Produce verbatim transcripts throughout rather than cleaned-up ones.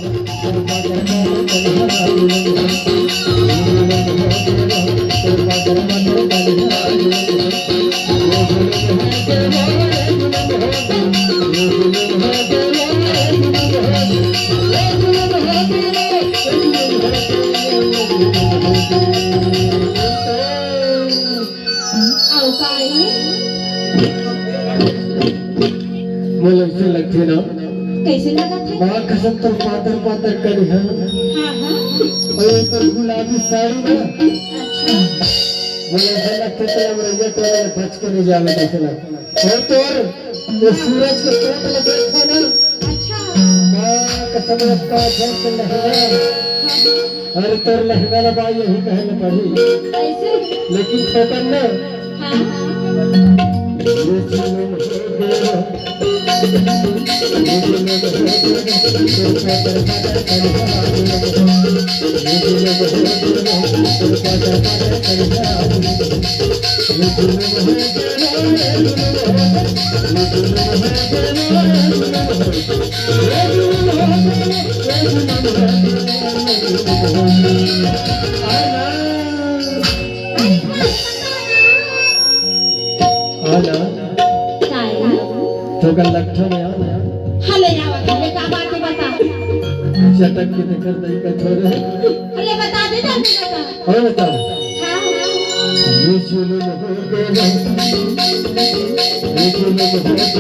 अउ का हे? मोला अइसे लगथे ना, कइसे लगत हे? माँ कसम तोर पातर पातर करिहा। हाँ, हाँ। अउ तोर गुलाबी साड़ी ना। अच्छा। मोला अइसे लगथे तेला अमरैया टोला में बच के नहीं जावे जइसे लगथे। अउ तोर ये सूरज के कोट लगे था ना। अच्छा। माँ कसम, का झंक लहंगा। अरे तोर लहंगा ला बाई यही कहे में पड़ी। कइसे? लेकिन ठोकर ना। हाँ, हाँ। आना। काय? तोका लट्ठा में आना। हले आवा, हले का बात हे बता। चटक के देखर दई का छोरे। अरे बता दे, जल्दी बता। और बताओ। हाँ, हाँ। ये जुल्म हो गया। ये जुल्म हो गया।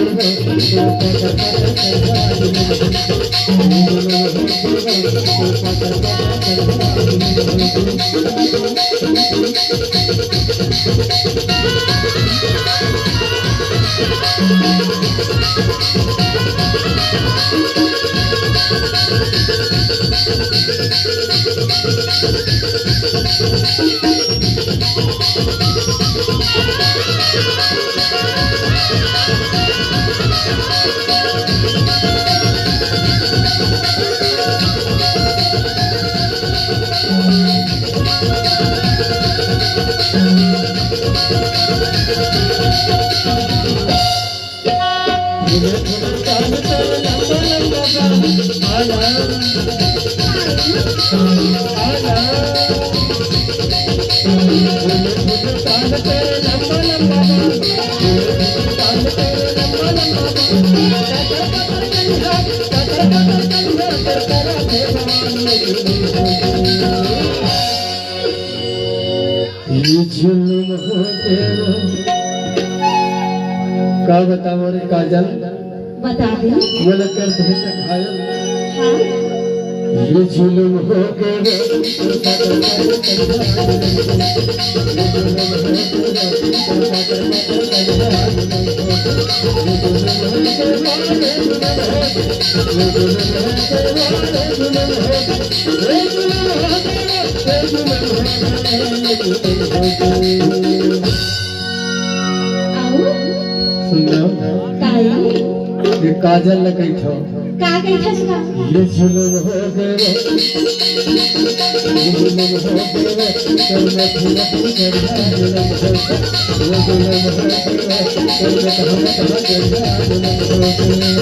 ये जुल्म हो गया। का बताओ रे काजल? बता दे। मोला कर दे घायल। हाँ। ये जुल्म हो गया। आऊ? सुन ना। काई? ये काजल ल कहिथव। का कहिथस का? ये जुलम हो गए रे। ये जुलम हो गए रे। कर मैं फिर तू कर जुलम हो गए। ये जुलम हो गए रे। कर मैं कहाँ कहाँ कर जुलम हो गए।